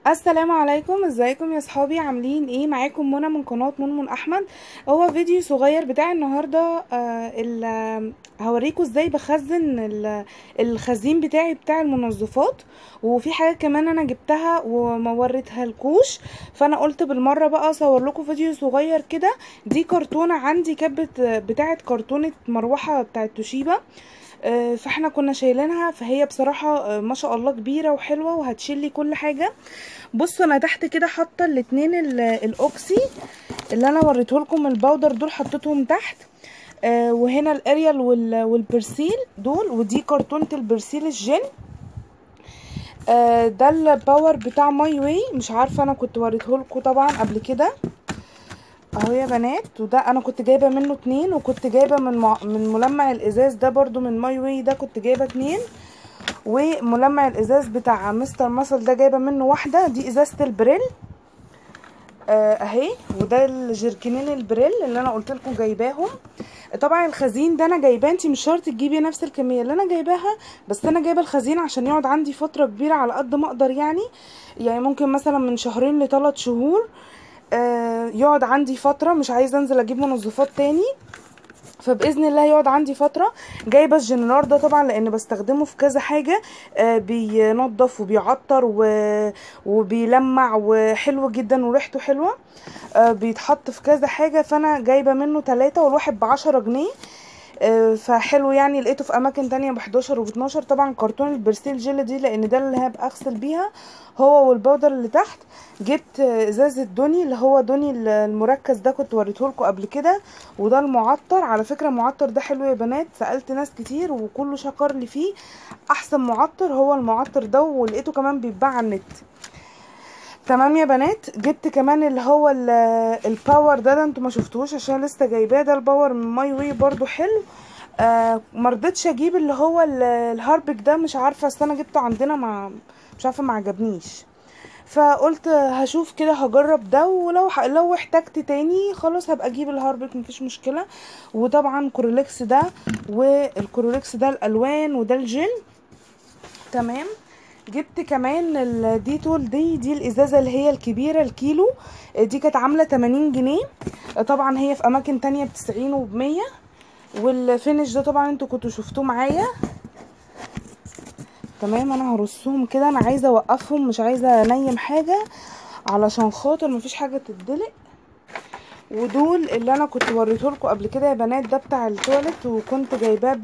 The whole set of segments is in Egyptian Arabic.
السلام عليكم، ازيكم يا صحابي؟ عاملين ايه؟ معاكم منى من قناة منمن احمد. هو فيديو صغير بتاع النهارده، هوريكم ازاي بخزن الخزين بتاعي بتاع المنظفات، وفي حاجة كمان انا جبتها وما وريتها لكوش، فانا قلت بالمرة بقى اصور لكم فيديو صغير كده. دي كرتونة عندي كانت بتاعه كرتونة مروحة بتاعه توشيبا، فاحنا كنا شايلينها، فهي بصراحة ما شاء الله كبيرة وحلوه وهتشيل لي كل حاجة. بصوا انا تحت كده حاطه الاتنين الاوكسي اللي انا وريته لكم ال powder دول، حطيتهم تحت، وهنا الاريال والبرسيل دول، ودي كرتونة البرسيل الجل. ده ال power بتاع ماي واي، مش عارفه انا كنت وريته لكم طبعا قبل كده اهو يا بنات. وده انا كنت جايبه منه 2، وكنت جايبه من ملمع الازاز ده برضو من ماي واي، ده كنت جايبه 2، وملمع الازاز بتاع مستر ماسل ده جايبه منه 1. دي ازازة البريل اهي، وده الجركنين البريل اللي انا قلت لكم جايباهم. طبعا الخزين ده انا جايباه، انت مش شرط تجيبي نفس الكمية اللي انا جايباها، بس انا جايبه الخزين عشان يقعد عندي فترة كبيرة على قد ما اقدر، يعني ممكن مثلا من 2 ل 3 شهور يقعد عندي فترة، مش عايزه انزل اجيب منظفات تاني، فباذن الله يقعد عندي فترة. جايبه الجنرال ده طبعا لان بستخدمه في كذا حاجة، بينظف وبيعطر وبيلمع وحلو جدا وريحته حلوة، بيتحط في كذا حاجة، فانا جايبه منه 3 والواحد ب10 جنيه، فحلو يعني. لقيته في اماكن تانية ب11 وب12. طبعا كرتون البرسيل جل دي لان ده اللي هبقى اغسل بيها هو وال powder اللي تحت. جبت ازازة دوني اللي هو دوني المركز ده، كنت وريته لكم قبل كده، وده المعطر. على فكرة المعطر ده حلو يا بنات، سالت ناس كتير وكله شكر لي فيه، احسن معطر هو المعطر ده، ولقيته كمان بيتباع على النت. تمام يا بنات. جبت كمان اللي هو ال power ده انتوا ما شفتوهوش عشان لسه جايباه، ده ال power من ماي واي برضو حلو. مرضتش اجيب اللي هو الهاربك ده، مش عارفه، اصل انا جبته عندنا مش عارفه ما عجبنيش، فقلت هشوف كده هجرب ده، ولو لو احتجت تاني خلاص هبقى اجيب الهاربك مفيش مشكلة. وطبعا كورولكس ده، والكورولكس ده الالوان، وده الجل. تمام. جبت كمان الديتول دي الازازه اللي هي الكبيرة الكيلو، دي كانت عامله 80 جنيه، طبعا هي في اماكن تانية ب90 وب100. والفينش ده طبعا انتوا كنتوا شفتوه معايا. تمام. انا هرصهم كده، انا عايزه اوقفهم، مش عايزه انيم حاجة علشان خاطر مفيش حاجة تدلق. ودول اللي انا كنت وريته لكم قبل كده يا بنات، ده بتاع التواليت، وكنت جايباه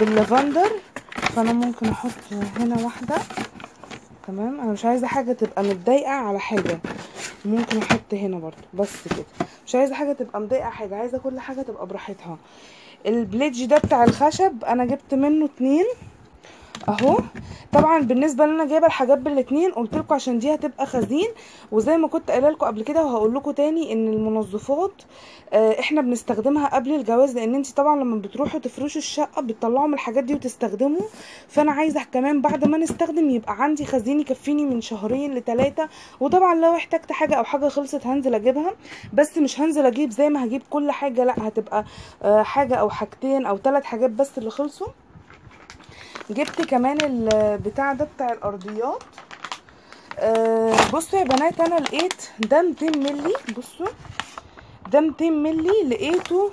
باللافندر، فانا ممكن احط هنا واحدة. تمام. انا مش عايزه حاجة تبقى متضايقة على حاجة، ممكن احط هنا برضو بس كده، مش عايزه حاجة تبقى مضايقه حاجة، عايزه كل حاجة تبقى براحتها. البليدج ده بتاع الخشب انا جبت منه 2 اهو. طبعا بالنسبة ان انا جايبه الحاجات بالاتنين قلت لكم عشان دي هتبقى خزين، وزي ما كنت قايله لكم قبل كده وهقول لكم تاني ان المنظفات احنا بنستخدمها قبل الجواز، لان انت طبعا لما بتروحوا تفرشوا الشقة بتطلعوا من الحاجات دي وتستخدموا، فانا عايزه كمان بعد ما نستخدم يبقى عندي خزين يكفيني من 2 ل 3. وطبعا لو احتجت حاجة او حاجة خلصت هنزل اجيبها، بس مش هنزل اجيب زي ما هجيب كل حاجة، لا هتبقى حاجة او حاجتين او 3 حاجات بس اللي خلصوا. جبت كمان البتاع ده بتاع الارضيات. بصوا يا بنات، انا لقيت ده 200 ملي، بصوا ده 200 ملي لقيته،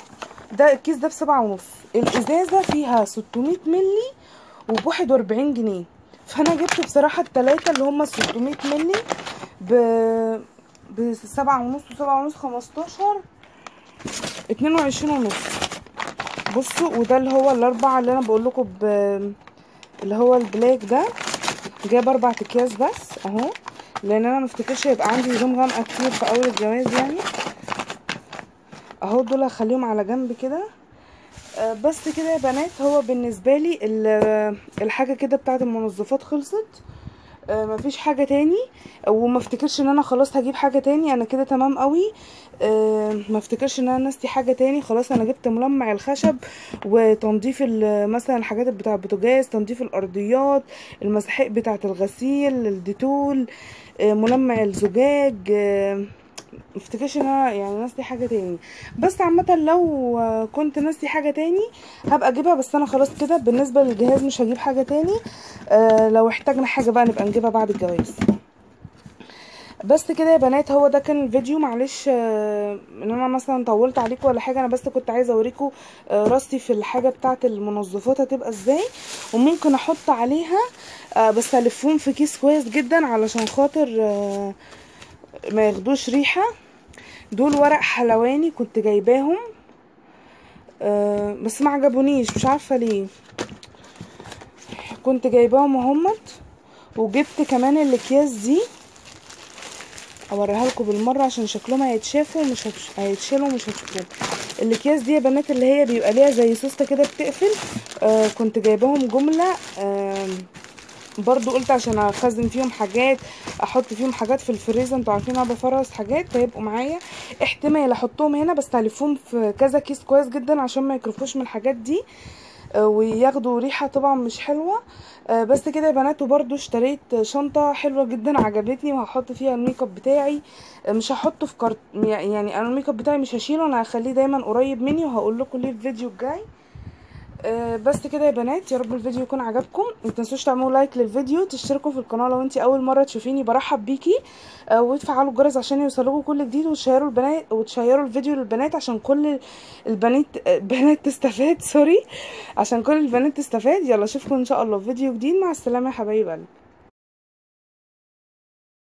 ده الكيس ده ب7.5، الازازه فيها 600 ملي وب41 جنيه، فانا جبت بصراحة الثلاثة اللي هما 600 ملي ب 7.5 و7.5 15 22.5. بصوا، وده اللي هو الاربعة اللي انا بقول لكم اللي هو ال black ده، جايب 4 اكياس بس اهو، لان انا مفتكرش هيبقى عندي هدوم غامقه كتير في اول الجواز يعني. اهو دول هخليهم على جنب كده. بس كده يا بنات. هو بالنسبة لي الحاجة كده بتاعه المنظفات خلصت، مفيش حاجة تاني، وما افتكرش ان انا خلاص هجيب حاجة تاني، انا كده تمام قوي. ما افتكرش ان انا ناسي حاجة تاني، خلاص انا جبت ملمع الخشب وتنظيف مثلا الحاجات بتاع البوتاجاز، تنظيف الارضيات، المساحيق بتاعه الغسيل، الديتول، ملمع الزجاج. ما افتكرش ان انا يعني ناسي حاجة تاني، بس عامة لو كنت ناسي حاجة تاني هبقى اجيبها، بس انا خلاص كده بالنسبة للجهاز مش هجيب حاجة تاني. لو احتاجنا حاجة بقى نبقى نجيبها بعد الجواز. بس كده يا بنات، هو ده كان الفيديو. معلش ان انا مثلا طولت عليكم ولا حاجة، انا بس كنت عايزه اوريكم رصي في الحاجة بتاعه المنظفات هتبقى ازاي، وممكن احط عليها بس الفهم في كيس كويس جدا علشان خاطر ما ياخدوش ريحه. دول ورق حلواني كنت جايباهم بس ما عجبونيش، مش عارفه ليه كنت جايباهم اهمت. وجبت كمان الاكياس دي اوريها لكم بالمرة عشان شكلهم هيتشافوا مش هيتشالوا مش هتشوفوهم. الاكياس دي يا بنات اللي هي بيبقى ليها زي سوسته كده بتقفل، كنت جايباهم جملة، برضو قلت عشان اخزن فيهم حاجات، احط فيهم حاجات في الفريزر، انتوا عارفين انا بفرز حاجات فيبقوا معايا. احتمال احطهم هنا بس هلفهم في كذا كيس كويس جدا عشان ما يكرفوش من الحاجات دي وياخدوا ريحه طبعا مش حلوة. بس كده يا بنات. وبرده اشتريت شنطه حلوة جدا عجبتني، وهحط فيها الميك اب بتاعي، مش هحطه في كارت يعني، انا الميك اب بتاعي مش هشيله، انا هخليه دايما قريب مني، وهقول لكم ليه في الفيديو الجاي. بس كده يا بنات، يا رب الفيديو يكون عجبكم. ما تنسوش تعملوا like للفيديو، تشتركوا في القناة لو انت اول مرة تشوفيني، برحب بيكي، وتفعلوا الجرس عشان يوصلكوا كل جديد، وتشيروا البنات، وتشيروا الفيديو للبنات عشان كل البنات تستفاد، sorry، عشان كل البنات تستفاد. يلا اشوفكم ان شاء الله في فيديو جديد. مع السلامة يا حبايب قلبي.